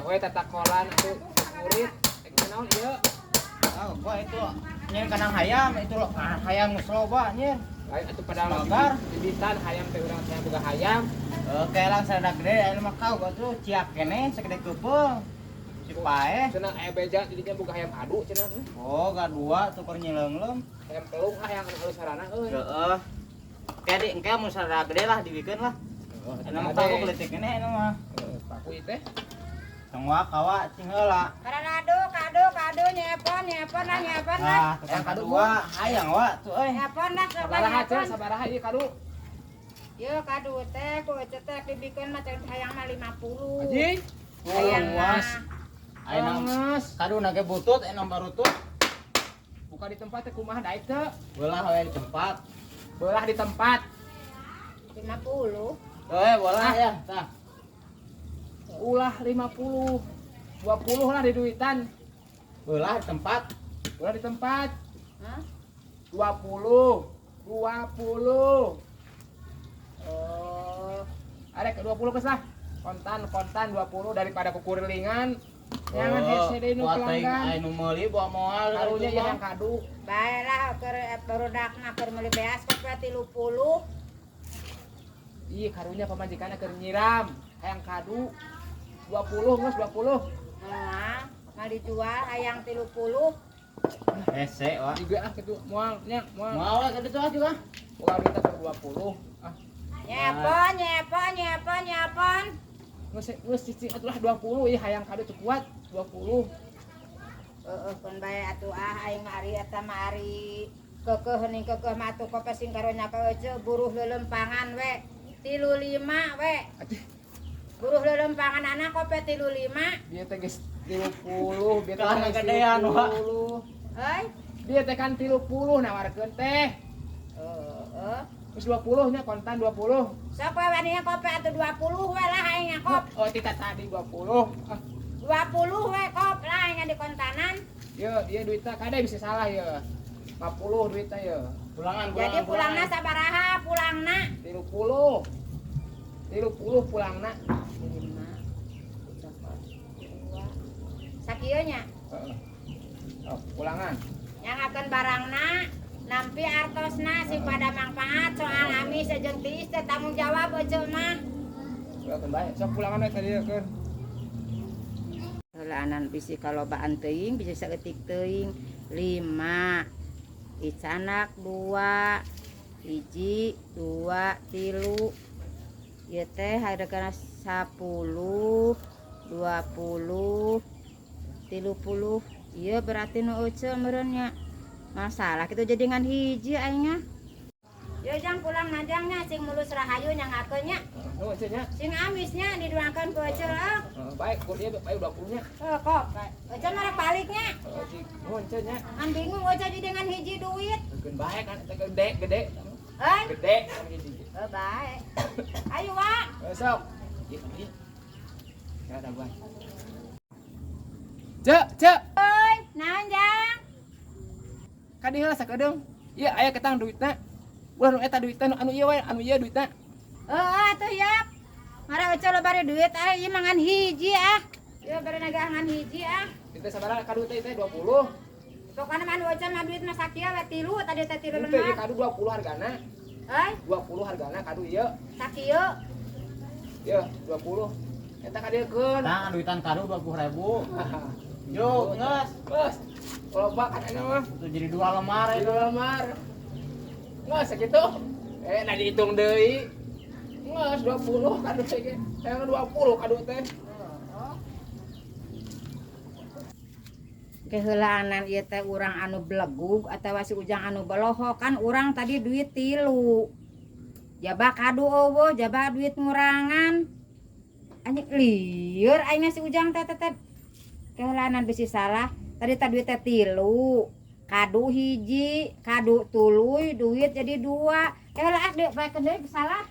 we tatakolan atuh murid. Rek naon ieu? Ah, gua itu nyen kandang hayam itu loh, ah, hayam geus loba nyen. Lain atuh padahal Magar. Bibitan hayam teh urang teh boga hayam. Oke lang sada gede anu mah kau gua tuh ciak keneh segede keupeung. Si paeh. Cenah aya beja didinya boga hayam adu cenah. Oh, ga dua tuh keur nyileungleum. Hayam pelung ah yang anu halus sarana euy. Heeh. Kayak di engke mun sada gede lah dibikeun lah. Oh, Anu mah kau geletik keneh anu mah. Paku ieu teh. Tong kawa cing heula. Kado, kado, kado, nyepon, nyepon lah, nyepon lah. Ah, tukang kadua hayang wa tuh euy. Nyepon lah, coba Sabaraha ceu, nyepon. Sabaraha ieu kadu? Yo kado teh, ku ece teh dibikeun mah cek hayang mah 50. Anjing. Hayang mah. Ayeuna Geus. Kadu nage butut anu barutut. Buka di tempat teh kumaha daek teu? Belah we di tempat. Belah di tempat. 50. Eh, bolah ya, tah. Ulah 50. 20 lah di duitan. Belah di tempat. Belah di tempat. Hah? 20. 20. Oh, Ada ke 20 geus lah. Kontan kontan 20 daripada kukurilingan. Jangan Oh, hese deui nu buat teuing pelanggan. aya nu meuli bawa moal Karunya itu ieu mah. yang kadu. Bae lah keur barudak mah keur meuli beas kok 30. Ih, karunya pamajikanna keur nyiram. Hayang kadu. 20 geus 20. Moal, mal dijual hayang 30. Hese wa. Juga ah kitu moal nya moal. Moal lah kitu ah juga. Boga duit teh 20. Ah, Nyepon, nyepon, nyepon, nyepon. Geus geus cicing atuh lah 20 ieu hayang kadu teu kuat 20. Heeh, keun bae atuh ah aing mah ari eta mah ari keukeuh heuning keukeuh mah atuh kope sing karonya ka ece buruh leuleumpangan we. 35 we. Atuh Buruh leuleumpangan anak kope 35. Dia teh geus 30, dia teh Kalah geus ngagedean, Wak. 30. Heuy. Dia teh kan 30 nawarkeun teh. Heeh. Geus 20 nya kontan 20. Sok we wani kope atuh 20 we lah aing ngakop. Oh, tita tadi 20. Ah, 20 we kop lah aing di kontanan. Ye, dia duitnya kade bisa salah ye. 50 duitnya ye. Pulangan, pulangan. Jadi pulangna sabaraha pulangna? 30. 30 pulangna. 5 2. Sakieu nya. Heeh. Oh, pulangan. Nyangakeun barangna nampi artosna sing pada mangfaat soal amis jeung tiis teh tanggung jawab ece mah. Pulangkeun bae. Sok pulangan we tadi keun. Heulaanan bisi kalobaan teuing bisa saeutik teuing 5 icanak 2 1 2 3 ieu teh hargana 10 20 30 ieu berarti nu ece meureun nya masalah kitu jadi ngan hiji aing nya. Yo jang pulang najangnya sing mulus rahayu nyangakeun nya. Nuhun ece nya. Sing amisnya diduangkeun ku ece ah. Heeh, baik, ku dia bae 20 nya. Oh, kok. Ece mah rek baliknya. Heeh, cik. Nuhun ece nya. Kan bingung ece jadi dengan hiji duit. Keun bae kan eta gede, gede. Hei. Gede kan hiji. Oh, bae. Ayo, Wak. Heuh, sok. Ieu ieu. Ya daguan. Cek, cek. Euy, naon jang? Kadi heula sakedeung. Ieu aya ketang duitna. Ulah nu eta duitna nu anu ieu we, anu ieu duitna. Heeh, atuh yak. Mara ece lo bari duit ah ieu mah ngan hiji ah. Ieu bari naga ngan hiji ah. Itu sabaraha kadu teh teh 20. Pokokna mah anu ece mah duit mah sakieu we tilu tadi teh tilu Itu ieu lembar. Kadu 20 hargana. Heuy, 20 hargana kadu ieu. Sakieu. Ieu 20. Eta kadiekeun. Tah, duitan kadu 20.000. Yo, geus. Bos. Loba kan eta mah. Itu jadi dua lembar Di itu. lembar. Nggak segitu. Eh, nah dihitung deui. Nggak 20 kadu teh ge. Yang 20 kadu teh. Keheulaanan ieu teh urang anu belegug atawa si Ujang anu beloho kan urang tadi duit tilu. Jaba kadu eueuh, jaba duit ngurangan. Anjing lieur aing si Ujang teh teh teh. Keheulaanan bisi salah. Tadi teh duit teh tilu. Kadu hiji, kadu tuluy, duit jadi dua. Keheula ah deui paekeun deui salah.